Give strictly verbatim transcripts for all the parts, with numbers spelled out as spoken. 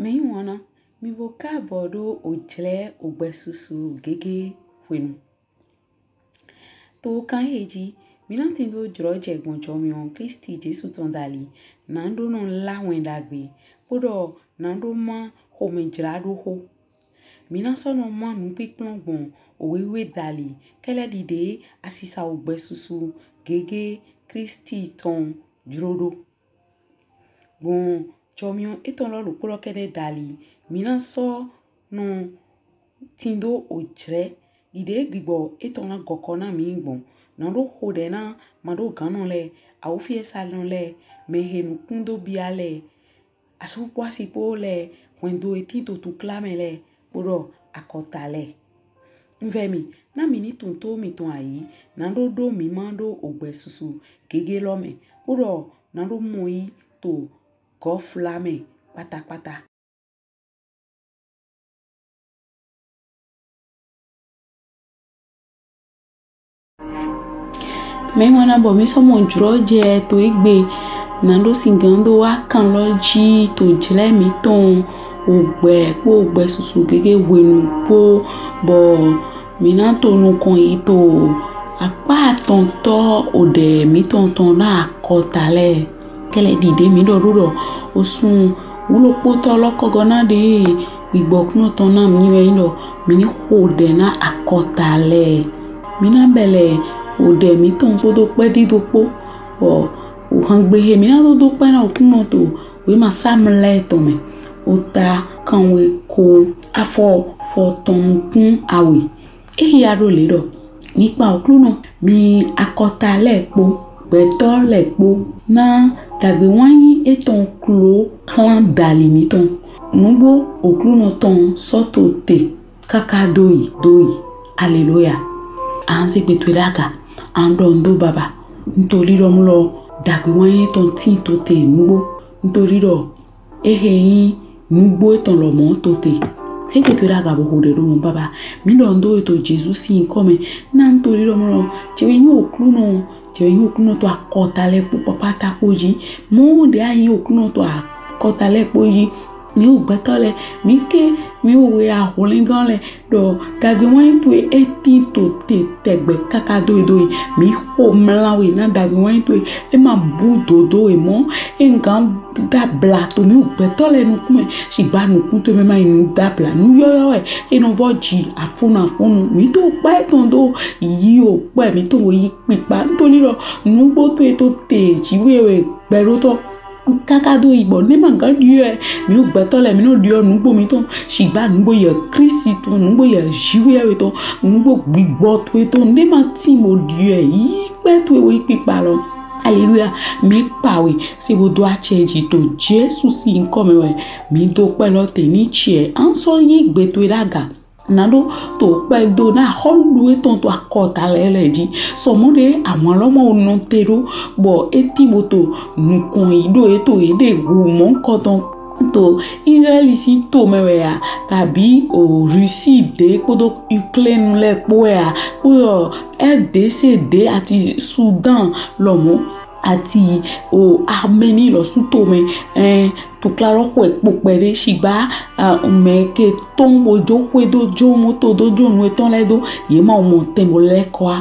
Mɛyiwanna, mì bo kaabɔ ɖo ojlɛ ogbɛsusu gege hwenu. To kan ehe ji, mí na tindo jlɔjɛ gbɔn jɔmiɔn Klisti Jesu tɔn dali, nado nɔ lá wɛn ɖagbe, kpoɖɔ nado má xomɛjlaɖoxo. Mí na sɔ nɔ má nukpinkplɔn gbɔn owe wiwe dali, kɛlɛ ɖiɖe asisa ogbɛsusu gege Klisti tɔn jlo ɖo. Gbɔn jɔmiɔn etɔn lɔ ɖokpo lɔ kɛɖɛ dali, mí na sɔ nɔ tindo ojlɛ ɖiɖe gbigbɔ etɔn na gɔkɔ na mí gbɔn. Nado xoɖɛ na maɖoganɔ lɛ, awufiɛsanɔ lɛ, mɛhe nukun do bia lɛ, asu kpo asi kpo lɛ, hwɛndo he tin to tukla mɛ lɛ, kpoɖɔ akɔta lɛ. Un vɛ mì, na mì ni tunwun to mìtɔn ayi, nado ɖo mí ma ɖo ogbɛsusu gege lɔ mɛ, kpoɖɔ nado mɔyi to gɔfla mɛ kpatakpata. Mɛyiwanna, bɔ mí sɔ mɔ jlɔjɛ to egbe nado sigan do wa kan lɔ ji to ojlɛ mítɔn ogbɛ kpo ogbɛsusu gege hwenu kpo, bɔ mí na to nukɔn yi to akpa atɔntɔ oɖɛ mítɔn tɔn na akɔta lɛ. Kɛlɛ ɖiɖe mí ɖɔ ɖo ɖɔ osun wulopotɔ lɔ kɔgɔ na ɖe gbigbɔ Oklunɔ tɔn na mí wɛ nyi ɖɔ mí ni xoɖɛ na akɔta lɛ. Mí na bɛlɛ oɖɛ mítɔn kpodo kpɛdido kpo, bɔ ohangbe he mí na do do kpɛ na Oklunɔ to wema Sam lɛ tɔn mɛ, ota kanwe ko, afɔ fɔtɔn nukun awe. Ehe ya ɖo le ɖɔ: Mì kpa Oklunɔ, mì akɔta lɛ kpo, gbɛtɔ lɛ kpo, na dagbe wanyi etɔn klo klan dali mítɔn. Nugbo Oklunɔ tɔn sɔ to te kaka do yi, do yi. Aleluya. A na ze gbe towe ɖo aga, a na ɖɔ nu do baba. Un to ɖiɖɔ mɔ lɔ dagbe wanyi etɔn tin to te nugbo. Un to ɖiɖɔ ehe nyi nugbo etɔn lɔ mɔ to te. Ze gbe towe ɖo aga bo xoɖɛ ɖo mɔ baba. Mí ɖɔ nu do we to Jesu sin yinkɔ mɛ. Na un to ɖiɖɔ mɔ lɔ, ce wɛ nyi Oklunɔ, ce wɛ nyi Oklunɔ to akɔta lɛ kpo kpakpata kpo ji. Mɔ ɖe a nyi Oklunɔ to akɔta lɛ kpo ji. Mí wu gbɛtɔ lɛ, mí ke, mí wu we ahwlɛngan lɛ, ɖɔ dagbe wanyi towe e tin to te tɛgbɛ kaka do yi do yi. Mí xomla we na dagbe wanyi towe, e ma bu dodo we mɔ, e gan dabla to mí wu gbɛtɔ lɛ nukun mɛ, shigba nukun towe mɛ ma nyi nu dabla, nu yɔyɔ wɛ, e nɔ vɔ ji afɔnu afɔnu. Mí to kpɛ etɔn do yi o kpɛ, mí to wo yi kpikpa. Un to ɖiɖɔ nugbo towe to te ji we we gbɛɖotɔ kaka do yi bɔ ne ma gan ɖiɔ ɛ, mí wu gbɛtɔ lɛ mí nɔ ɖiɔ nugbo mítɔn, shigba nugbo yɛ Klisti tɔn, nugbo yɛ jiwe we tɔn, nugbo gbigbɔ towe tɔn, ne ma tin bo ɖiɔ ɛ yi kpɛ towe wo yi kpikpa lɔ. Aleluya. Mí kpa we se bo do acɛ ji to Jesu sin yinkɔ mɛ wɛ mí do kpɛ lɔ te ni cɛ. A na sɔ yi gbe towe ɖo aga. Nado to kpɛ do na axɔlu etɔn to akɔta lɛ lɛ ji. Sɔmɔ ɖe awhan lɔ ma wo nɔ te ɖo, bɔ e tin bo to nukɔn yi ɖo e to e ɖe hu mɔ kɔtɔn to Izraɛli sin to mɛ wɛ ya, kabi o Rusi ɖe kpodo Ukraine lɛ kpo wɛ ya, kpodo R D C ɖe ati Sudan lɔ mɔ ati o Armeni lɔ su to mɛ, ɛn, tukla lɔ xwe kpo kpɛɖe shigba, ɛn, mɛ ke tɔn bo jo xwe do jo moto do jo nu etɔn lɛ do, ye ma mɔ tɛn bo lɛ kɔ wa.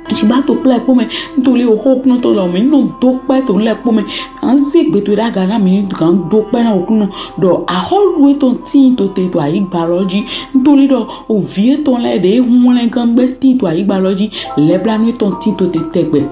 Shigba to kpɛ lɛ kpo mɛ, un to li oxo Oklunɔ tɔn lɔ mɛ, un nɔ do kpɛ to lɛ kpo mɛ. A na ze gbe towe ɖo aga na mí ni gan do kpɛ na Oklunɔ ɖɔ axɔlu etɔn tin to te to ayigba lɔ ji. Un to li ɖɔ ovi etɔn lɛ ɖe hwlɛngan gbɛ tin to ayigba lɔ ji, lɛblanu etɔn tin to te tɛgbɛ.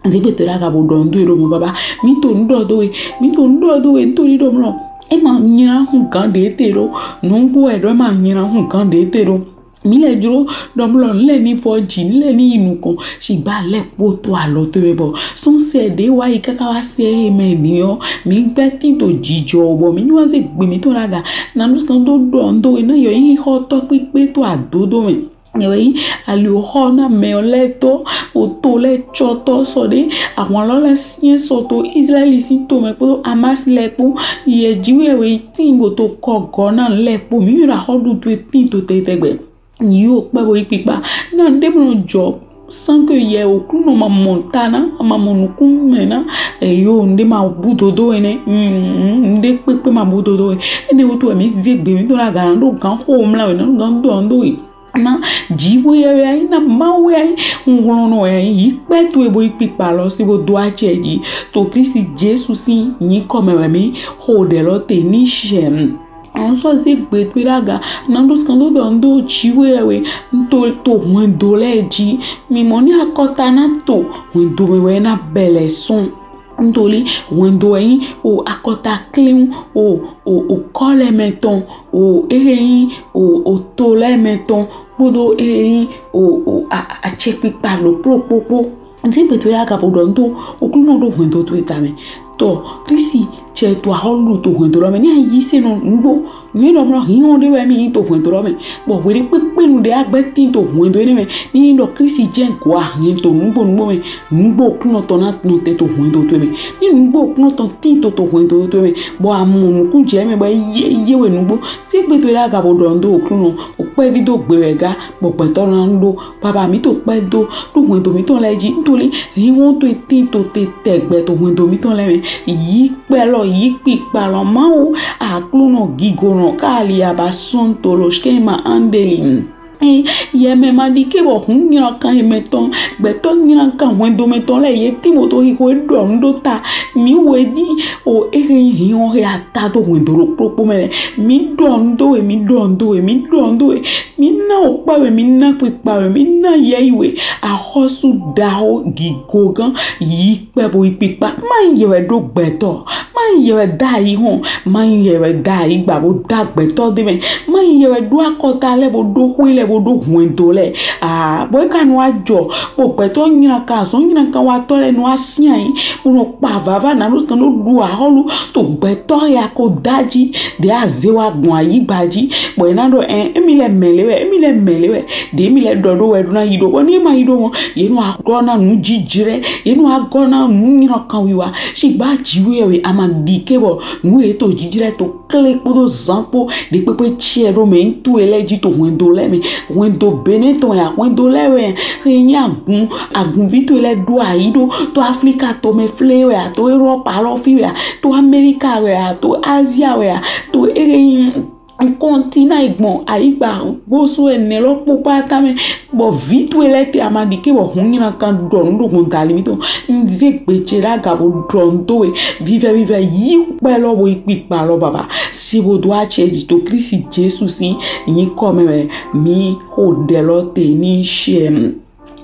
Ze gbe towe ɖo aga bo ɖɔ nu do e ɖo mɔ baba. Mí to nu ɖɔ do we, mí to nu ɖɔ do we, un to li ɖɔ mɔ lɔ, e ma nyla hugan ɖe te ɖo. Nugbo wɛ ɖɔ e ma nyla hugan ɖe te ɖo. Mí lɛ jlo ɖɔ mɔ lɔ, nu lɛ ni vɔ ji, nu lɛ ni yi nukɔn, shigba lɛ kpo to alɔ towe mɛ bɔ sunsɛ ɖe wa yi kaka wa se ehe mɛ ni ɔ, mí gbɛ tin to jijɔ bɔ mí nyi wa ze gbe mítɔn ɖo aga. Na nu sɔ do ɖɔ nu do we na yɔ yi xɔ tɔ kpikpe to adodo mɛ. Yɛ wɛ nyi ali oxɔ na mɛ ɔ lɛ tɔ, oto lɛ cɔtɔ sɔ ɖe, awhan lɔ lɛ siɛn sɔ to Izraɛli sin to mɛ kpodo Hamas lɛ kpo, yɛ ji wɛ wɛ tin bo to kɔgɔ na lɛ kpo, mí yɔ na axɔlu towe tin to tɛtɛgbɛ. Yi o kpɛ bo yi kpikpa. Na ɖe mɔ jɔ Sans que yɛ Oklunɔ ma mɔ ta na, a ma mɔ nukun mɛ na, eyo, nɖe ma bu dodo ene, mm, nɖe kpekpe ma bu dodo e. Ene wutu emi ze gbe mi do na ga na ɖo gan xo mla we na ɖo gan do ando e. Na jiwe ya ya na ma we ya, ŋlɔnɔ ya yi kpɛ to ebo ikpikpa lɔ si bo do acɛ ji. To Kristi Jesu si nyi kɔmɛ wɛ mi xo ɖe lɔ te ni shem. Ŋsɔ ze gbe to ɖe aga na ɖo skan do dɔ ŋdo jiwe ya we ŋto to hwendo lɛ ji. Mi mɔ ni akɔta na to hwendo mɛ wɛ na bɛlɛ sɔn. Ntoli hwendo wɛ nyi o akɔta kleŋ o o o kɔlɛ mɛ tɔn o ehe nyi o o tolɛ mɛ tɔn kpodo ehe nyi o o a- a- acɛkpikpa ɖo kpokpokpo. Ŋti gbe to ya gabo ɖɔ ŋto Oklunɔ ɖo hwendo to eta mɛ. Tɔ Kristi cɛ to ahɔlu to hwendo lɔ mɛ ni ayi se nɔ nugbo. Nui ɖɔ mlɔ hiɔn ɖe wɛ mi to hwendo lɔ mɛ. Bɔ hwe ɖe kpekpe nu ɖe agbɛ tin to hwendo ne mɛ. Ni ɖɔ Kristi jɛ go ahin to nugbo nugbo mɛ. Nugbo Oklunɔ tɔn na nɔ te to hwendo to mɛ. Ni nugbo Oklunɔ tɔn tin to to hwendo to mɛ. Bɔ amɔ nukun jɛ mɛ bɔ ye ye we nugbo. Ti gbe to ya gabo ɖɔ ŋdo Oklunɔ. O kpɛ vi do gbe wɛ ga. Bɔ gbɛtɔ na ɖo Baba mi to kpɛ do ɖo hwendo mi tɔn lɛ ji ntoli hiwɔn to etin to te tɛgbɛ to hwendo mi tɔn lɛ mɛ. Yi kpɛ lɔ yi kpikpa lɔ Mawu Aklunɔ gigonɔ kali aba sɔn to lo skema andeli. Yɛmɛ ma ɖi ke bɔ hun nylankan yɛmɛ tɔn gbɛtɔ nylankan hwendo mɛ tɔn lɛ ye ti mo to hiho ɖɔ nu ɖo ta mi we di o ehe hiwɔn he ata to hwendo ɖo kpokpo mɛ lɛ mi ɖɔ nu do we mi ɖɔ nu do we mi ɖɔ nu do we Mi na okpa we, mi na kpikpa we, mi na yɛyi we. Axɔsu ɖaho gigo gan yi kpɛ bo yi kpikpa. Ma yi yɛ wɛ ɖo gbɛtɔ. Ma yi yɛ wɛ da yi hɔn. Ma yi yɛ wɛ da yi gba bo da gbɛtɔ de mɛ. Ma yi yɛ wɛ ɖo akɔta lɛ bo ɖo xwe lɛ bo ɖo hwɛndo lɛ. Ah, bɔ eka nu ajɔ. Bo gbɛtɔ nyina ka zɔn nyina ka wa tɔ lɛ nu asia yi. Bo no kpa vava na nu sɔn no ɖu ahɔlu to gbɛtɔ ya ko daji. Ɖe aze wa gbɔn ayigba ji. Bɔ ena ɖo ɛ emi lɛ mɛ le wɛ emi lɛ mɛ le wɛ ɖe emi lɛ ɖɔ ɖo wɛ ɖo na yi ɖo bɔ ni ema yi ɖo mɔ yenu agɔ na nu jijrɛ yenu agɔ na nu nyina kan wiwa si gba ji wi wɛ ama ɖi ke bɔ nu ye to jijrɛ to kle kpodo zan kpo ɖe kpekpe tiɛ ɖo mɛ ŋtu ye lɛ ji to hwɛndo lɛ mɛ hwɛndo bene tɔn ya hwɛndo lɛ wɛ ye nyi agun agunvi to ye lɛ ɖo ayi ɖo to Afrika to mɛ fle wɛ a to Europe alɔ fi wɛ a to Amerika wɛ a to Azia wɛ a to eyin kɔntina egbɔn ayigba gbosu ene lɔ kpokpo ata mɛ bɔ vi to ye lɛ te ama ɖi ke bɔ hun nyina kan ɖɔ nu ɖo hun dali mi to n ze gbe ce ɖe aga bo ɖɔ nu to we vivɛ vivɛ yi kpɛ lɔ bo yi kpikpa lɔ baba si bo do acɛ ji to Kristi Jesu si nyi kɔ mɛ mɛ mi xo ɖe lɔ te ni shem.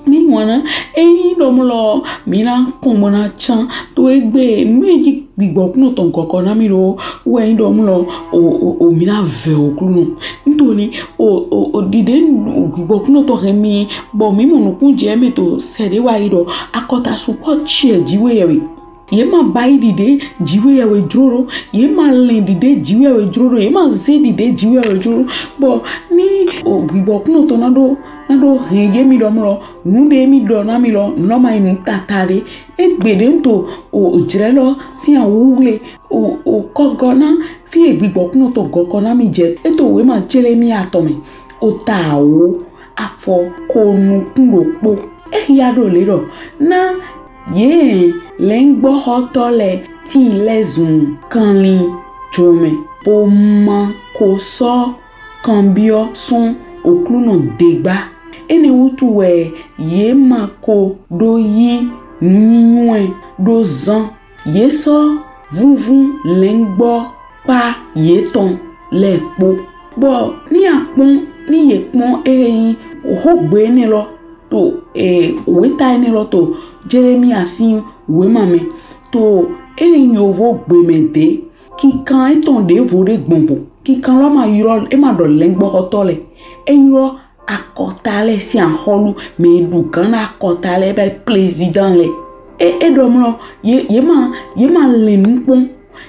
Mi wana eyi ɖɔ mlɔ mi na kɔn mɔ na can to egbe nu eji gbigbɔ kunɔ tɔn gɔkɔ na mi ɖo wɛ yi ɖɔ mlɔ o o o mi na vɛ o kunɔ ntoni o o o ɖiɖe gbigbɔ kunɔ tɔn hɛ mi bɔ mi mɔ nukun jɛ mɛ to sɛ ɖe wa yi ɖɔ akɔta sukɔ tiɛ ji wɛ yɛ we. Ye ma ba yi ɖiɖe jiwe yawe jro ɖo. Ye ma lɛn ɖiɖe jiwe yawe jro ɖo. Ye ma ze ɖiɖe jiwe yawe jro ɖo. Bɔ ni o gbigbɔ kunɔ tɔn na ɖo na ɖo hɛn ye mi ɖɔ mlɔ nu ɖe mi ɖɔ na mi lɔ nɔ ma yi nu tata ɖe. Egbe ɖe ŋto o jrɛ lɔ si awuwle o o kɔgɔ na fi e gbigbɔ kunɔ tɔn gɔkɔ na mi jɛ. Eto we ma jele mi atɔ mɛ. O ta awo afɔ ko nukun ɖokpo. Eya ɖo le ɖɔ na ye lɛngbɔxɔtɔ lɛ tin lɛ zun kanlin jomɛ bo ma ko sɔ kanbiɔ sɔn Oklunɔ degba. Ene wutu wɛ ye ma ko ɖo yi nunyinyuɛ ɖo zan. Ye sɔ vunvun lɛngbɔ kpa yetɔn lɛ kpo. Bɔ ni akpɔn ni ye kpɔn ehe nyi hogbe ene lɔ to e weta ene lɔ to Jeremia sin wema mɛ to ehe nyi yovo gbe mɛ de kikan etɔn ɖevo ɖe gbɔngbɔn kikan lɔ ma yrɔ e ma ɖɔ lɛngbɔxɔtɔ lɛ e yrɔ akɔta lɛ sin axɔlu mɛ e ɖu gan na akɔta lɛ bɛ président lɛ. E e ɖɔ mlɔ ye ye ma ye ma lɛn nu kpɔn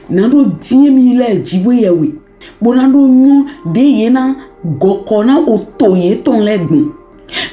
na ɖo diɛ mi lɛ jiwe yɛ we bo na ɖo nyɔ ɖe ye na gɔkɔ na o to yetɔn lɛ gbɔn.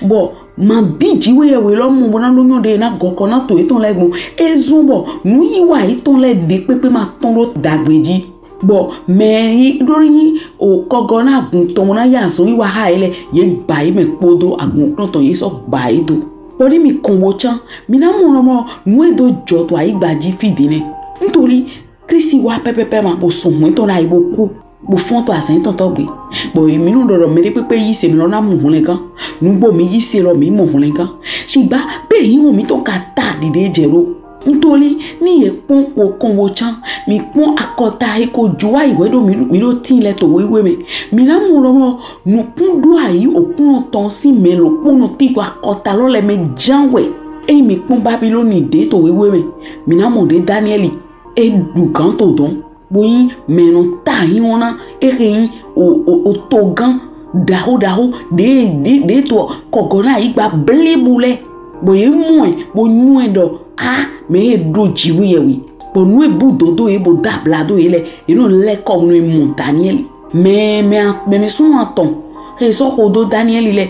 Bɔ ma di jiwe yɛ we lɔ mɔ bo na ɖo nyɔ ɖe ye na gɔkɔ na to yetɔn lɛ gbɔn. E zun bɔ nu yi wa yetɔn lɛ ɖe kpekpe ma tɔn ɖo dagbe ji. Bɔ mɛ yi ɖo yi o kɔgɔ na agun tɔn na ya azɔn yi wa ha yi lɛ ye gba yi mɛ kpodo agun kplɔn tɔn ye sɔ gba yi do. Bɔ ni mi kɔn bo can, mi na mɔ nɔ mɔ nu e do jɔ to ayigba ji fi de nɛ. Ntoli Kristi wa pɛpɛpɛ ma bo sɔn hwɛn tɔn na yi bo ku bo fɔn to azan tɔn tɔgbe. Bɔ mi nɔ dɔdɔ mɛ de kpekpe yi se mi lɔ na mɔ hwlɛngan. Nugbo mi yi se lɔ mi mɔ hwlɛngan. Shigba be yi wo mi tɔn ka ta dide jɛ lo. Ntoli ni ye kpɔn wo kɔn wo can, mi kpɔn akɔta he ko jo wa yi wɛ do mi mi do tin lɛ to wewe mɛ. Mi na mɔ lɔ mɔ nukun do ayi okun tɔn si mɛ lo kpɔn no ti to akɔta lɔ lɛ mɛ jan wɛ. Eyi mi kpɔn Babiloni de to wewe mɛ, mi na mɔ de Daniɛli e du gan to dɔn. Bo yin mɛ nɔ ta hin wɔna ehe yin o o o togan daho daho de de de to kɔgɔ na ayigba blebu lɛ. Bɔ ye mɔ ɛ bo nyɔ ɛ dɔ a mɛ ye do jiwu yɛ we. Bɔ nu e bu dodo ye bo da bla do ye lɛ ye nɔ lɛ kɔ nu e mɔ Daniɛli. Mɛ mɛ mɛ mɛ sɔn atɔn he sɔ ho do Daniɛli lɛ,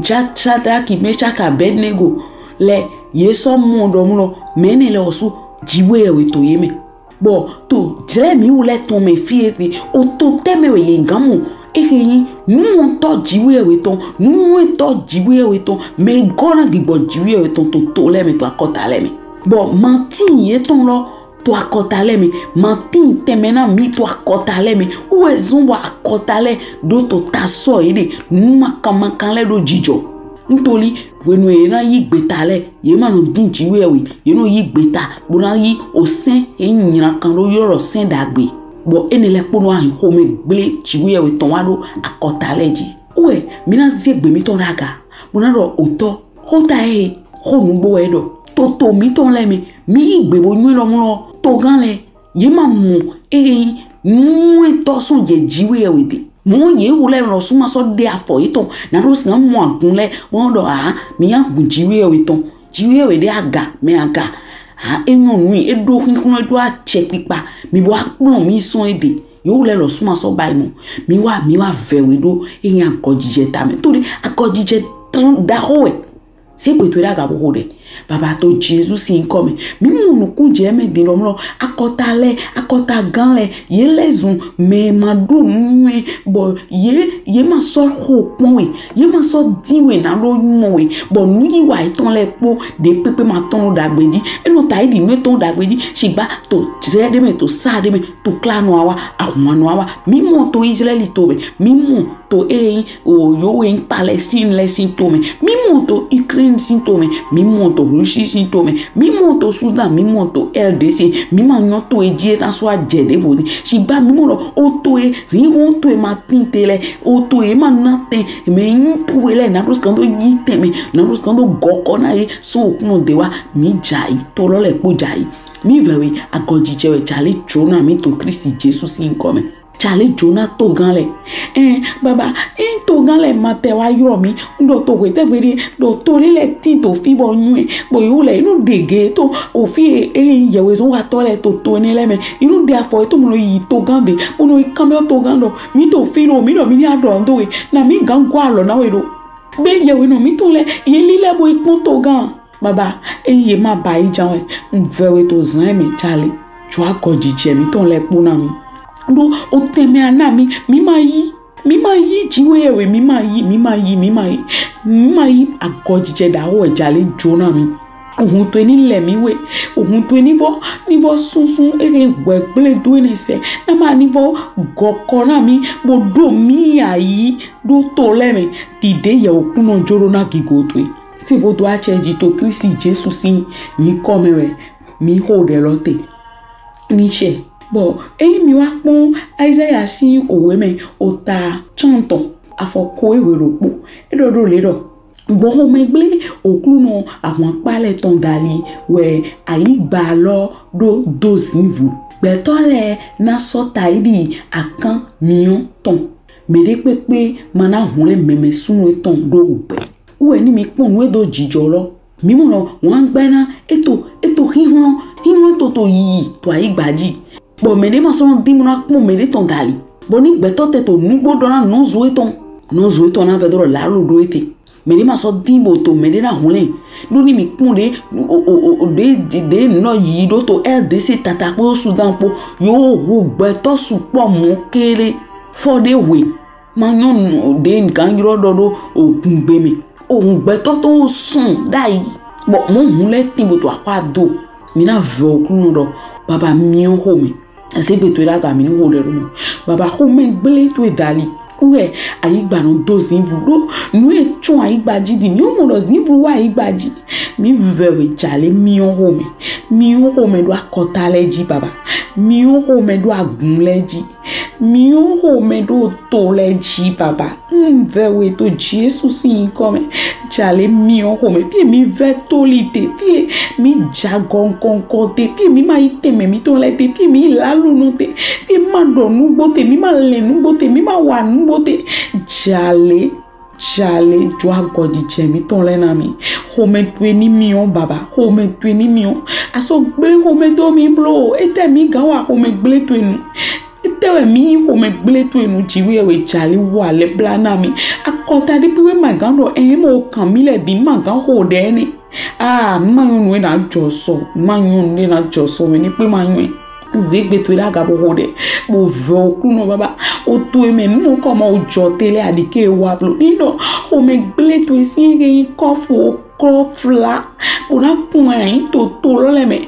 ja Shadraki, Meshaki, Abednego lɛ ye sɔ mɔ dɔ mlɔ mɛ ne lɛ osu jiwu yɛ we to ye mɛ. Bɔ to jrɛ mi wu lɛ tɔn mɛ fi e fi o to tɛ mɛ we ye gan mɔ ehe yin nuwɔntɔ jiwu yɛ we tɔn, nuwɔntɔ jiwu yɛ we tɔn, mɛ gɔ na gbigbɔ jiwu yɛ we tɔn to to lɛ mɛ to akɔta lɛ mɛ. Bɔ matin ye tɔn lɔ to akɔta lɛ mɛ, matin tɛmɛ na mi to akɔta lɛ mɛ, wɛ zɔn bɔ akɔta lɛ do to ta sɔ ye de nu makan makan lɛ do jijɔ. Ntoli wenu ye na yi gbeta lɛ ye ma nɔ din jiwu yɛ we, ye nɔ yi gbeta bo na yi osɛn e nyina kan do yɔrɔ sɛn dagbe. Bɔ ene lɛ kpɔnɔ ahin xomɛ gble jiwu yɛ we tɔn wa do akɔta lɛ ji. Wɛ mi na ze gbe mi tɔn daga bo na dɔ otɔ xota e xo nugbo wɛ dɔ toto mi tɔn lɛ mɛ mi yi gbe bo nyɔ lɔ mlɔ togan lɛ ye ma mɔ ehe yin nuwɛntɔ sɔn jɛ jiwu yɛ we de. Mɔ ye wu lɛ lɔ suma sɔ de afɔ yetɔn na do sina mɔ agun lɛ wɔn dɔ a mi ya gun jiwu yɛ we tɔn jiwu yɛ we de aga mɛ aga a e nyɔ nu e do xixlɔn e do acɛ kpikpa mi bo akplɔn mi sɔn e de. Ye wu lɛ lɔ suma sɔ ba yi mɔ mi wa mi wa vɛ we do ehe yin agɔjijɛ ta mɛ to de agɔjijɛ tɔn daho wɛ. Se gbe to e daga bo ho de. Baba to Jesu sin kɔ mɛ mi mɔ nukun jɛ mɛ din lɔ mlɔ akɔta lɛ akɔta gan lɛ ye lɛ zun mɛ ma do nu nyɔ ɛ bɔ ye ye ma sɔ ho kpɔn we ye ma sɔ din we na do mɔ we bɔ nu yi wa etɔn lɛ kpo de kpekpe ma tɔn dagbe ji e nɔ ta yi di nu etɔn dagbe ji shigba to jɛ de mɛ to sa de mɛ to kla nɔ awa ahuma nɔ awa mi mɔ to Israɛli to mɛ mi mɔ to e yin o yo we yin Palestine lɛ sin to mɛ mi mɔ to Ukraine sin to mɛ mi mɔ to Russie sin to mɛ mi mɔ to Sudan mi mɔ to L D C mi ma nyɔ to e ji e na sɔ ajɛ de bo ni shigba mi mɔ lɔ o to e rin o to e ma tin te lɛ o to e ma na tɛn mɛ yin to e lɛ na do skan do yi tɛn mɛ na do skan do gɔkɔ na ye sɔn okun de wa mi ja yi to lɔ lɛ kpo ja yi mi vɛ we agɔjijɛ wɛ jale jona mi to Kristi Jesu sin kɔ mɛ. Jale jona togan lɛ. Ɛn baba ɛn togan lɛ ma tɛ wa yɔrɔ mi n dɔ to hwetɛgbe de dɔ to de lɛ tin to fi bɔ nyɔ ɛ bɔ yo lɛ inu dege to ofi e yɛwezɔn wa tɔ lɛ to to ne lɛ mɛ inu de afɔ eto mo nɔ yi togan de mo nɔ yi kanbiɔ togan dɔ mi to fi lo mi dɔ mi ni adɔ n do we na mi gan gɔ alɔ na we do be yɛwe nɔ mi to lɛ ye li lɛ bo ikpɔn togan. Baba eyin ye ma ba yi jan wɛ n vɛ we to zan mɛ jale jo agɔjijɛ mi tɔn lɛ kpo na mi do o tɛn mɛ ana mi mi ma yi mi ma yi jiwe yɛ we mi ma yi mi ma yi mi ma yi mi ma yi agɔjijɛ da wɛ jale jo na mi. Ohun to ni lɛ mi we ohun to ni vɔ ni vɔ sunsun ehe wɛ gble do ne sɛ na ma ni vɔ gɔkɔ na mi bo do mi ayi do to lɛ mɛ dide yɛ okun nɔ jo do na gigo to e. Se bo do acɛ ji to Kristi Jesu sin mi kɔ mɛ wɛ mi ho de lɔ te. Ni sɛ bɔ eyin mi wa kpɔn Isaiah sin owe mɛ ota chantɔn afɔ ko ewe do kpo e dɔ do le dɔ gbɔ homɛ gble oklunɔ ahwan kpa lɛ tɔn dali wɛ ayigba lɔ do do zinvu gbɛtɔ lɛ na sɔ ta yi di akan miɔ tɔn mɛ de kpekpe ma na hwlɛn mɛmɛ sunu etɔn do ogbɛ. Wɛ ni mi kpɔn nu e do jijɔ lɔ mi mɔ nɔ wan gbɛ na eto eto hihlɔn hihlɔn to to yiyi to ayigba ji. Bɔ mɛ de ma sɔ nɔ din mo na kpɔn mɛ de tɔn dali bɔ ni gbɛtɔ tɛ to nugbo dɔ na nɔzo etɔn nɔzo etɔn na vɛ do lɔ lalo do ete. Mɛ de ma sɔ din bo to mɛ de na hwlɛn do ni mi kpɔn de o o o de de nɔ yi do to L D C tata kpo Sudan kpo yo hu gbɛtɔ sukpɔ mɔ kere fɔ de hwe ma nyɔnu de gan yrɔ dɔ do ogun gbe mɛ. Ohun gbɛtɔ tɔn wo sɔn ɖayi. Bɔ mɔ hun lɛ tin bo to akpa do. Mi na vɛ Oklunɔ ɖɔ baba miɔn xomɛ. Ese gbe to ɖe aga mi ni xo ɖe ɖo mɔ. Baba xomɛ gble to e dali. Wɛ ayigba nɔ do zinvu ɖo. Nu e tsɔn ayigba ji di. Mi wo mɔ ɖɔ zinvu wa ayigba ji. Mi vɛ we jale miɔn xomɛ. Miɔn xomɛ ɖo akɔta lɛ ji baba. Miɔn xomɛ ɖo agun lɛ ji. Miɔn xomɛ ɖo to lɛ ji baba. N vɛ we to Jesu sin yinkɔ mɛ. Jale miɔn xomɛ. Fie mi vɛ toli te. Fie mi ja gɔngɔngɔ te. Fie mi ma yi tɛmɛ mitɔn lɛ te. Fie mi lalunɔ te. Fie ma ɖɔ nugbo te. Mi ma lɛ nugbo te. Mi ma wa nugbo te. Jale jale jo agɔjijɛ mitɔn lɛ na mi. Xomɛ towe ni miɔn baba. Xomɛ towe ni miɔn. Asɔ gble xomɛ do mi blo. Etɛ mi gan wa xomɛ gble towe nu. Etɛ wɛ mi xomɛ gble towe nu ji wɛ wɛ jale wa lɛ bla na mi. Akɔta ɖe kpe wɛ ma gan ɖɔ ɛ mɔ kan mi lɛ di ma gan xo ɖe ne. Ah, ma nyɔnu e na jɔ sɔ. Ma nyɔnu e na jɔ sɔ mɛ ni kpe ma nyɔe. Ze gbe towe ɖe aga bo xo ɖe. Bo vɛ Oklunɔ baba. O towe mɛ nu kɔ ma o jɔ te lɛ aɖi ke wa blo. Ni ɖɔ xomɛ gble towe sin ke yin kɔfu kɔ fla. Bo na kun ayi to to lɔ lɛ mɛ.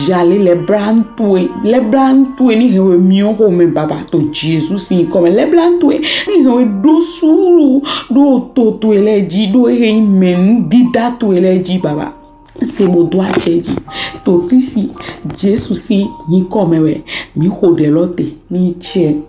Jale lɛ bla n towe. Lɛ bla n towe ni hɛn we miɔn xomɛ baba to Jesu sin yinkɔ mɛ. Lɛ bla n towe ni hɛn we ɖo suru ɖo to towe lɛ ji ɖo ehe yin mɛ nu dida towe lɛ ji baba. Se bo do acɛ ji. To Klisti Jesu sin yinkɔ mɛ wɛ mi xo ɖe lɔ te ni cɛ.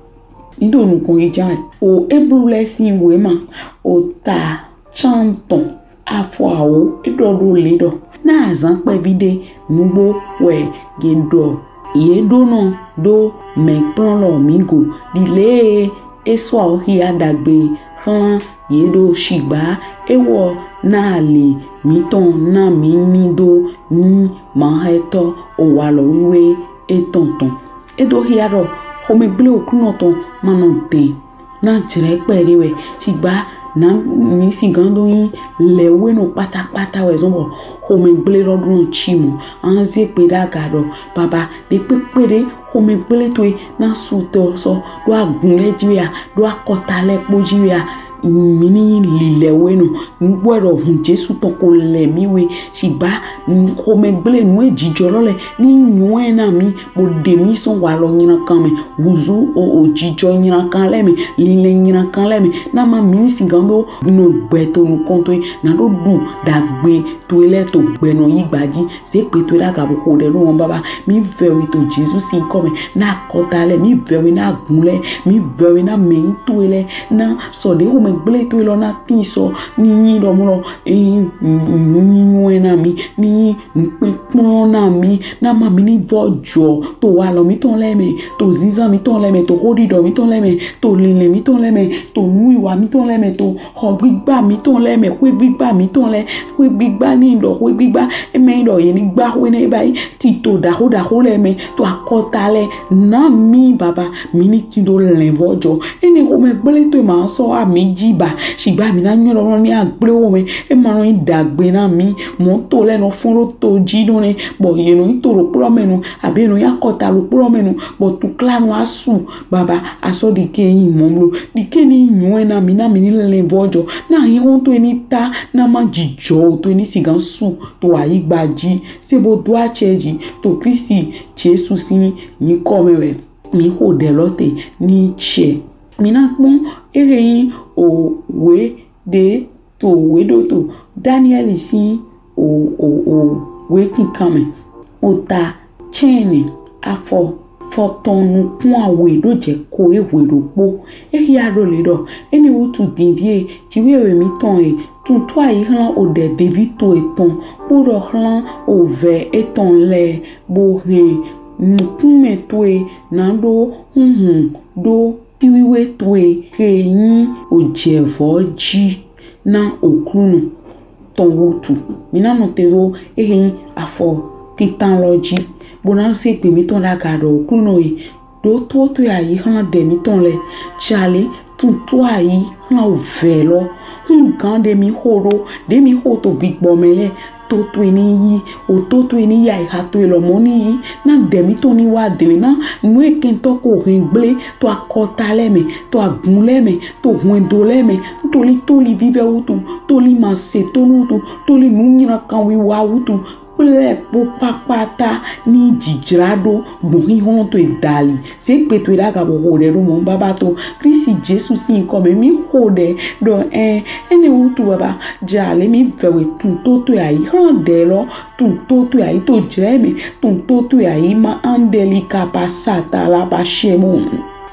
Ni do nukɔn yi jan. O Eblu lɛ sin wema o ta cantɔn afɔ awo e ɖɔ ɖo le ɖɔ. Na azan kpɛvi ɖe nugbo wɛ ye ɖɔ ye ɖo nɔ ɖo mɛ kplɔn lɔ mi go. Ɖile e sɔ awo xia ɖagbe xlan ye ɖo shigba e wɔ na ali mitɔn na mi ni do ni ma xɛ tɔ o wa lɔ wiwe etɔn tɔn. E do xia ɖɔ xomɛ gble Oklunɔ tɔn ma nɔ dɛn na jrɛ kpɛ ɖe wɛ. Shigba na mi sigan do yin lɛ we nɔ kpatakpata wɛ zɔn bɔ xomɛ gble lɔ ɖo nɔ ci mɔ. An ze kpe ɖe aga ɖɔ baba ɖe kpekpe ɖe xomɛ gble towe na su tɔ sɔ ɖo agun lɛ ji wɛ a ɖo akɔta lɛ kpo ji wɛ a mi ni lilɛ we nɔ. Nugbo ɖɔ hun Jesu tɔn ko lɛ mi we. Shigba xomɛ gble nu e jijɔ lɔ lɛ ni nyɔɛ na mi bo ɖe mi sɔn walɔ nyinakan mɛ. Wuzu o o jijɔ nyinakan lɛ mɛ, lilɛ nyinakan lɛ mɛ. Na ma mi ni sigan ɖo nɔ gbɛ to nukɔn towe na ɖo ɖu ɖagbe towe lɛ to gbɛ nɔ yi gba ji. Se gbe towe ɖe aga bo xo ɖe ɖo wɔn baba. Mi vɛ we to Jesu sin yinkɔ mɛ na akɔta lɛ. Mi vɛ we na agun lɛ. Mi vɛ we na mɛ yi towe lɛ na sɔ ɖe xomɛ gble towe lɔ na tin sɔ ni yin ɖɔ mlɔ eyin nu ni nyɔɛ na mi ni yin nukpɛn kplɔn na mi na ma mi ni vɔ jɔ to walɔ mitɔn lɛ mɛ to zinzan mitɔn lɛ mɛ to xoɖiɖɔ mitɔn lɛ mɛ to lilɛ mitɔn lɛ mɛ to nuwiwa mitɔn lɛ mɛ to xɔ gbigba mitɔn lɛ mɛ xwe gbigba mitɔn lɛ xwe gbigba ni ɖɔ xwe gbigba e mɛ ɖɔ ye ni gba xwe nɛ ba yi tito ɖaxo ɖaxo lɛ mɛ to akɔta lɛ na mi baba mi ni tin do lɛnvɔjɔ. Enɛ xomɛ gble towe ma sɔ ami ji ba shigba mi na nyɔ ɖɔ ni agble xomɛ e ma nɔ yin ɖagbe na mi. Mɔ to lɛ nɔ fɔn ɖo to ji ɖo nɛ bɔ ye nɔ yi to ɖokpo lɔ mɛ nu abe ye nɔ yi akɔta ɖokpo lɔ mɛ nu bɔ tuklanu asu baba asɔ ɖike yin mɔ blo ɖike ni nyɔɛ na mi na mi ni lɛnvɔjɔ na yin xɔn towe ni ta na ma jijɔ o towe ni sigan su to ayigba ji se bo do acɛ ji to Klisti Jesu sin yinkɔ mɛ wɛ mi xo ɖe lɔ te ni cɛ. Mi na kpɔn ehe yin owe ɖe to owe ɖo to Daniɛli sin o o o owe kinkan mɛ. Ota cɛnɛ afɔ fɔtɔn nukun awe ɖo jɛ ko e hwe ɖokpo. E xia ɖo le ɖɔ enɛ wutu dinvie ji wɛ we mitɔn e tun to ayi xlan oɖɛ devi towe tɔn kpo ɖɔ xlan ovɛ etɔn lɛ bo hɛn nukunmɛ towe na ɖo hunhun ɖo fiwiwe towe he yin ojɛvɔ ji na Oklunɔ tɔn wutu. Mi na nɔte ɖo ehe yin afɔ tintan lɔ ji bo na ze gbe mitɔn ɖe aga ɖɔ Oklunɔ e ɖo to to ayi xlan ɖɛ mitɔn lɛ jale tun to ayi xlan ovɛ lɔ. Hungan ɖe mi xo ɖo ɖe mi xo to gbigbɔ mɛ lɛ to towe ni yi, o to towe ni yi, ayiha towe lɔmɔ ni yi. Na ɖɛ mítɔn ni wa dlɛn, na nu e kɛntɔ ko hɛn gble to akɔta lɛ mɛ, to agun lɛ mɛ, to hwɛndo lɛ mɛ, toli toli vivɛ wutu, toli ma se tonu wutu, toli nu nylankan wiwa wutu, kple kpo kpakpata ni jijra ɖo gbɔn xixlɔn towe dali. Se kpe towe ɖaga bo xo ɖɛ ɖo mɔ baba to Kristi Jesu sin nyikɔ mɛ. Mi xo ɖɛ ɖɔ ɛ, enɛ wutu baba, jale mi vɛwe tun to towe ayi, xlan ɖɛ lɔ tun to towe ayi, to jlɛ mɛ tun to towe ayi, ma andeli kapa sata la ba shemo.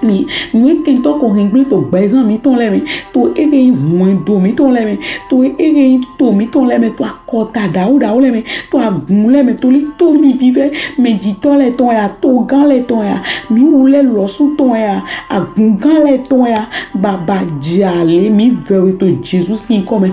Mi nu e kɛntɔ ko hɛn gble to gbɛzan mítɔn lɛ mɛ, to ege yi hwɛndo mítɔn lɛ mɛ, to ege yi to mítɔn lɛ mɛ, to akɔta ɖawo ɖawo lɛ mɛ, to agun lɛ mɛ, toli toli vivɛ mɛ jitɔ lɛ tɔn ya, togan lɛ tɔn ya, mi wu lɛ lɔsu tɔn ya, agungan lɛ tɔn ya, baba jale mi vɛwe to Jesu sin nyikɔ mɛ.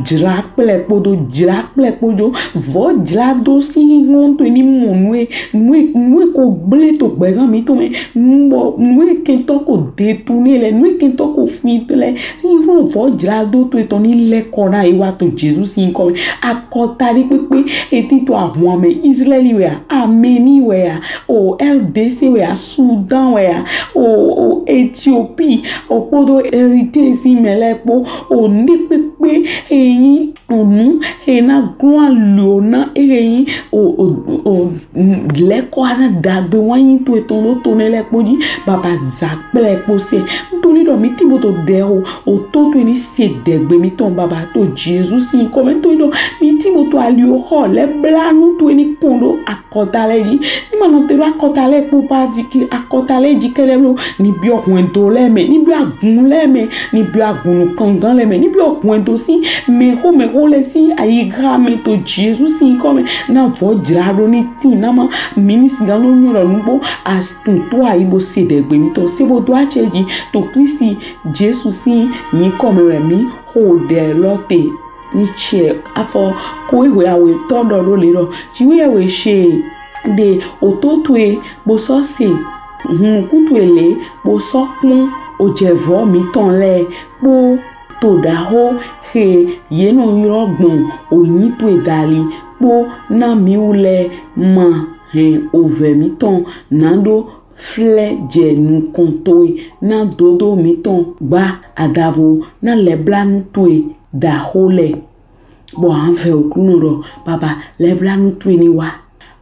Jla kple kpodo, jla kple kpodo, vɔ jla do si ŋutɔ ni mɔ nue, nue, nue ko gble to gbɛzan mítɔn mɛ, nubɔ nue kɛntɔ ko de tu ne lɛ, nue kɛntɔ ko fi lɛ, ihu vɔ jla do to etɔn ni lɛ kɔ na ewa to Jesu sin nyikɔ mɛ. Akɔta ɖe kpekpe eti to ahwan mɛ, Israeli wɛ a, Ameni wɛ a, o L D C wɛ a, Sudan wɛ a, o, o Ethiopie, o kpodo Eritrea sin mɛ lɛ kpo, o ne kpekpe eyin onu ena glɔ alio na ehe yin o o o lɛkɔ ana dagbe wa yin to etɔn ɖo to ne lɛ kpo ji baba za kple kpo se. Ntoli ɖɔ mi ti bo to ɖe o o to to ni se ɖegbe mítɔn baba to Jesu sin nyikɔ mɛ. Ntoli ɖɔ mi ti bo to alio xɔ lɛ bla nu to ni kɔn ɖo akɔta lɛ ji. Ni ma nɔ te ɖo akɔta lɛ kpo ba ji ke akɔta lɛ ji kɛɖɛ blo ni biɔ hwɛndo lɛ mɛ, ni biɔ agun lɛ mɛ, ni biɔ agun nukɔngan lɛ mɛ, ni biɔ hwɛndo si mɛxo mɛxo lɛ si ayiha mɛ to Jesu sin nyikɔ mɛ. Na vɔ jla ɖo ni tin na ma mi ni sigan nɔ nyɔ ɖɔ nugbo atun to ayi bo se ɖegbe mítɔn se bo do acɛ ji to Kristi Jesu sin nyikɔ mɛ wɛ mi xo ɖɛ lɔ te. Ni cɛ afɔ ko ihwe awetɔ ɖɔ ɖo le ɖɔ ci wi ewe she ɖe o to towe bo sɔ se, hun nukun towe le bo sɔ kpɔn o jɛvɔ mítɔn lɛ kpo to ɖaxo he ye nɔ ylɔ gbɔn o nyi towe dali kpo na mi wu lɛ ma hɛn o vɛ mítɔn na ɖo flɛ jɛ nukɔn towe na dodo mítɔn gba adavo na lɛblanu towe ɖaxo lɛ. Bɔ a vɛ Oklunɔ ɖɔ baba lɛblanu towe ni wa.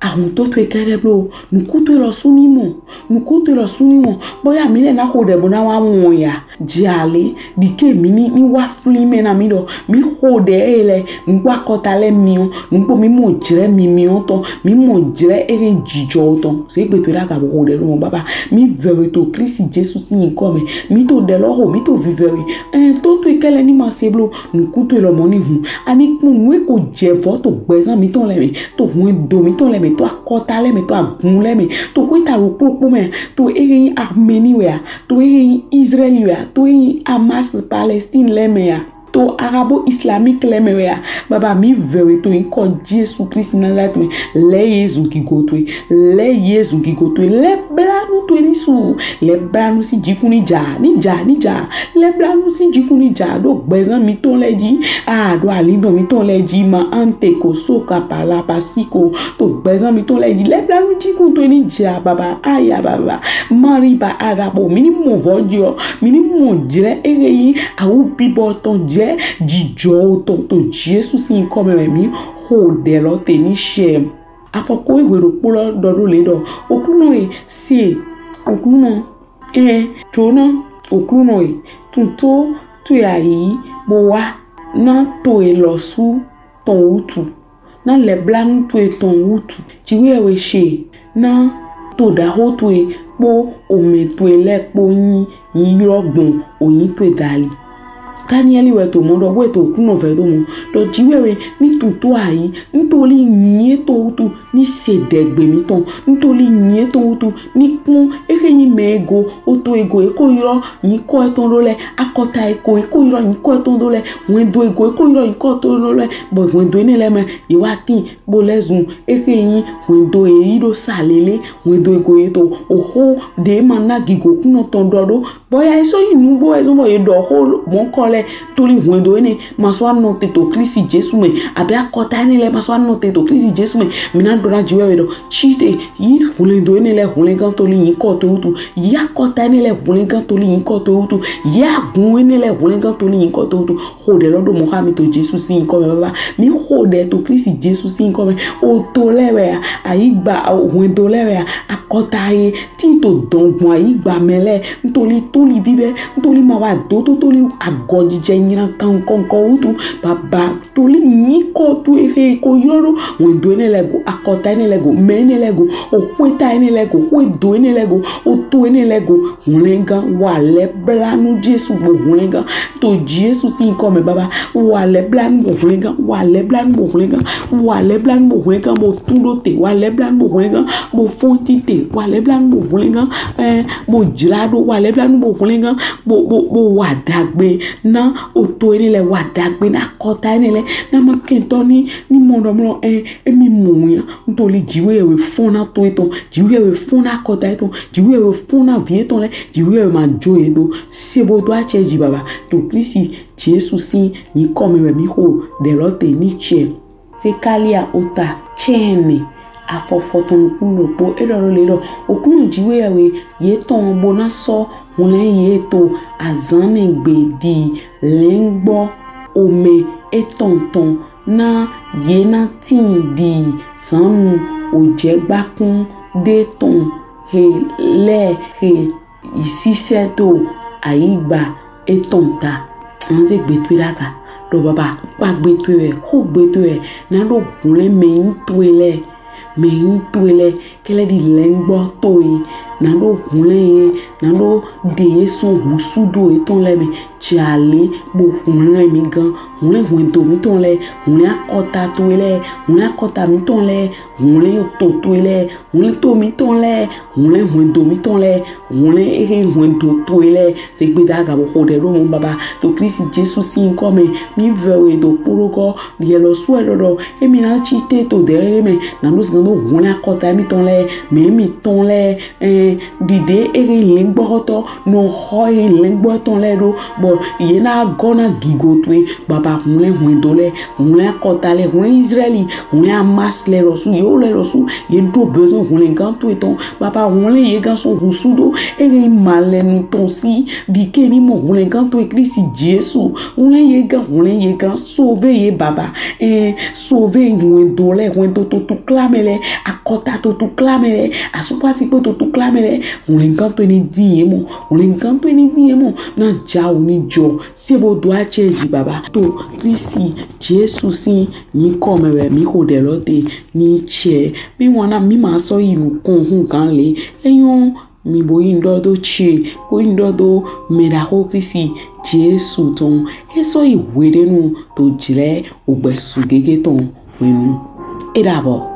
Ahun to towe kɛɖɛ blo, nuku towe lɔ su ni mɔ, nuku towe lɔ su ni mɔ. Bɔ ya mi lɛ na xo ɖɛ bo na wa mɔ ya. Jale ɖike mi ni ni wa flin mɛ na mi ɖɔ mi xo ɖɛ e lɛ nugbo akɔta lɛ miɔ, nugbo mi mɔ jlɛ mi miɔ tɔn, mi mɔ jlɛ e lɛ jijɔ tɔn. Se gbe towe ɖaga bo xo ɖɛ ɖo mɔ baba. Mi vɛwe to Kristi Jesu sin nyikɔ mɛ. Mi to ɖɛ lɔ xo, mi to vivɛ we. Ɛn to towe kɛlɛ ni ma se blo, nuku towe lɔ mɔ ni hun. Ani kpɔn nu e ko jɛvɔ to gbɛzan mítɔn lɛ mɛ, to hwɛndo mítɔn lɛ mɛ, to akɔta lɛ mɛ, to agun lɛ mɛ, to xweta ɖokpo ɖokpo mɛ, to ehe yin Ameni wɛ a, to ehe yin Israeli wɛ a, to ehe yin Hamas Palestine lɛ mɛ a, to Arabo Islamique lɛ mɛ wɛ a. Baba mi vɛwe to nyikɔ Jesu Kristi Nazareth mɛ, lɛ Yesu gigo towe, lɛ Yesu gigo towe, lɛblanu towe ni su, lɛblanu si jikun ni ja, ni ja, ni ja, lɛblanu si jikun ni ja ɖo gbɛzan mítɔn lɛ ji, a ɖo alindɔn mítɔn lɛ ji ma ante ko so kapa la pasi ko to gbɛzan mítɔn lɛ ji, lɛblanu jikun towe ni ja baba aya baba. Mari ba Arabo mi ni mɔ vɔ jɔ, mi ni mɔ jlɛ ehe yin awu bibɔ tɔn jɛ jijɔ tɔn to Jesu sin nyikɔ mɛ wɛ mi xo ɖɛ lɔ te ni shɛ. Afɔ ko ihwe ɖokpo lɔ ɖɔ ɖo le ɖɔ Oklunɔ e se, Oklunɔ e jona, Oklunɔ e tun to towe ayi bo wa na towe lɔsu tɔn wutu, na lɛblanu towe tɔn wutu. Ci wi ewe she na to ɖaxo towe kpo omɛ towe lɛ kpo nyi yin ylɔ gbɔn o nyi towe dali. Danieli wɛ to mɔ ɖɔ wɛ to Oklunɔ vɛ do mɔ ɖɔ ji wɛ wɛ ni tun to ayi, ntoli nyi etɔn wutu ni se ɖegbe mítɔn, ntoli nyi etɔn wutu ni kpɔn ehe yin mɛ ego, oto ego e ko ylɔ nyikɔ etɔn ɖo lɛ, akɔta eko e ko ylɔ nyikɔ etɔn ɖo lɛ, hwɛndo ego e ko ylɔ nyikɔ etɔn ɖo lɛ, bɔ hwɛndo enɛ lɛ mɛ ye wa tin bo lɛ zun ehe yin hwɛndo e yi ɖo sa lele, hwɛndo ego e to oxo ɖe ma na gigo Oklunɔ tɔn ɖɔ ɖo, bɔ ya e sɔ yin nugbo e zɔn bɔ ye ɖɔ xo mɔnkɔ lɛ toli hwɛndo enɛ ma sɔ anɔ te to Klisti Jesu mɛ, abe akɔta enɛ lɛ ma sɔ anɔ te to Klisti Jesu mɛ. Mi na ɖɔ na Jiwheyɛwhe ɖɔ, tsi te yi hwlɛndo enɛ lɛ hwlɛngan toli yinkɔ towe wutu. Yi akɔta enɛ lɛ hwlɛngan toli yinkɔ towe wutu. Yi agun enɛ lɛ hwlɛngan toli yinkɔ towe wutu. Xo ɖɛ lɔ ɖo mɔ xa mi to Jesu sin yinkɔ mɛ baba. Mi xo ɖɛ to Klisti Jesu sin yinkɔ mɛ. Oto lɛ wɛ a, ayigba, hwɛndo lɛ wɛ a, akɔta ye ti to dɔn gbɔn ayigba mɛ lɛ. Ntoli toli vivɛ, ntoli ma wa do to toli agɔjijɛ nyina kan kɔnkɔ wutu. Baba toli yinkɔ towe xe ko ylɔ ɖo hwɛndo enɛ lɛ go, akɔta enɛ lɛ go, mɛ enɛ lɛ go, oxweta enɛ lɛ go, xwedo enɛ lɛ go, oto enɛ lɛ go. Hwlɛngan, wa lɛblanu Jesu bo hwlɛngan. To Jesu sin yinkɔ mɛ baba. Wa lɛblanu bo hwlɛngan. Wa lɛblanu bo hwlɛngan. Wa lɛblanu bo hwlɛngan bo tun ɖo te. Wa lɛblanu bo hwlɛngan bo fɔnti te. Wa lɛblanu bo hwlɛngan, eh, bo jla ɖo. Wa lɛblanu bo hwlɛngan bo, bo, bo wa dagbe na oto enɛ lɛ, wa dagbe na akɔta enɛ lɛ. Na ma kɛntɔ ni, ni mɔ ɖɔ mlɔ, eh, emi mɔ ya. Ntoli Jiwheyɛwhe fɔn na to etɔn. Jiwheyɛwhe fɔn na akɔta etɔn. Jiwheyɛwhe fɔn na vi etɔn lɛ. Jiwheyɛwhe ma jo ye do. Se bo do acɛ ji baba. To Klisti Jesu sin yinkɔ mɛ wɛ mi xo ɖɛ lɔ te ni cɛ. Sekalia ota cɛnɛ afɔfɔtɔn nukun ɖokpo e ɖɔ ɖo le ɖɔ, Oklunɔ Jiwheyɛwhe yetɔn bo na sɔ hwlɛn ye to azan nɛ gbe di lɛngbɔ omɛ etɔn tɔn na ye na tin di zannu ojɛgbakun ɖe tɔn he lɛ he yi sisɛ to ayigba etɔn ta. Anze gbe towe ɖaga ɖɔ baba kpa gbe towe wɛ, xo gbe towe wɛ, na ɖo hwlɛn mɛ nyi towe lɛ, mɛ nyi towe lɛ kɛlɛ ɖi lɛngbɔ towe, na ɖo hwlɛn ye, na ɖo ɖe ye sɔn husudo etɔn lɛ mɛ. Jale bo hwlɛn mi gan, hwlɛn hwɛndo mitɔn lɛ, hwlɛn akɔta towe lɛ, hwlɛn akɔta mitɔn lɛ, hwlɛn oto towe lɛ, hwlɛn to mitɔn lɛ, hwlɛn hwɛndo mitɔn lɛ, hwlɛn ehe hwɛndo towe lɛ. Se gbe daga bo xo ɖɛ ɖo mɔ baba to Klisti Jesu sin yinkɔ mɛ. Mi vɛ we do kpoɖokɔ, yɛ lɔ su ɛ ɖɔ ɖɔ emi na tsi te to dɛrɛ mɛ, na ɖo sigan do hwlɛn akɔta mitɔn lɛ, mɛ mitɔn lɛ, eh, ɖiɖe ehe lɛngbɔxɔtɔ nɔ xɔ ehe lɛngbɔ tɔn lɛ ɖo, bɔ ye na gɔ na gigo towe. Baba hwlɛn hwɛndo lɛ, hwlɛn akɔta lɛ, hwlɛn Izraɛli, hwlɛn Hamas lɛ lɔ su, ye wo lɛ lɔ su, ye ɖo besoin hwlɛngan towe tɔn. Baba hwlɛn ye gan sɔn husudo ehe malɛnu tɔn si, ɖike ni mɔ hwlɛngan towe Klisti Jesu. Hwlɛn ye gan, hwlɛn ye gan, sauver ye baba. Eh, sauver hwɛndo lɛ, hwɛndo to tukla mɛ lɛ, akɔta to tukla mɛ lɛ, asukpasi kpe to tukla mɛ lɛ. Hwlɛngan towe ni din ye mɔ, hwlɛngan towe ni din ye mɔ, na jawu ni jɔ. Se bo do acɛ ji baba to Klisti Jesu sin yinkɔ mɛ wɛ mi xo ɖɛ lɔ te ni cɛ. Mi wana mi ma sɔ yi nukɔn hun gan le. Enyɔ mi bo yi ŋdɔ do ce, bo yi ŋdɔ do mɛ ɖaxo Klisti Jesu tɔn. E sɔ yi hweɖenu to jlɛ ogbɛ susu gege tɔn hwenu. E ɖabɔ.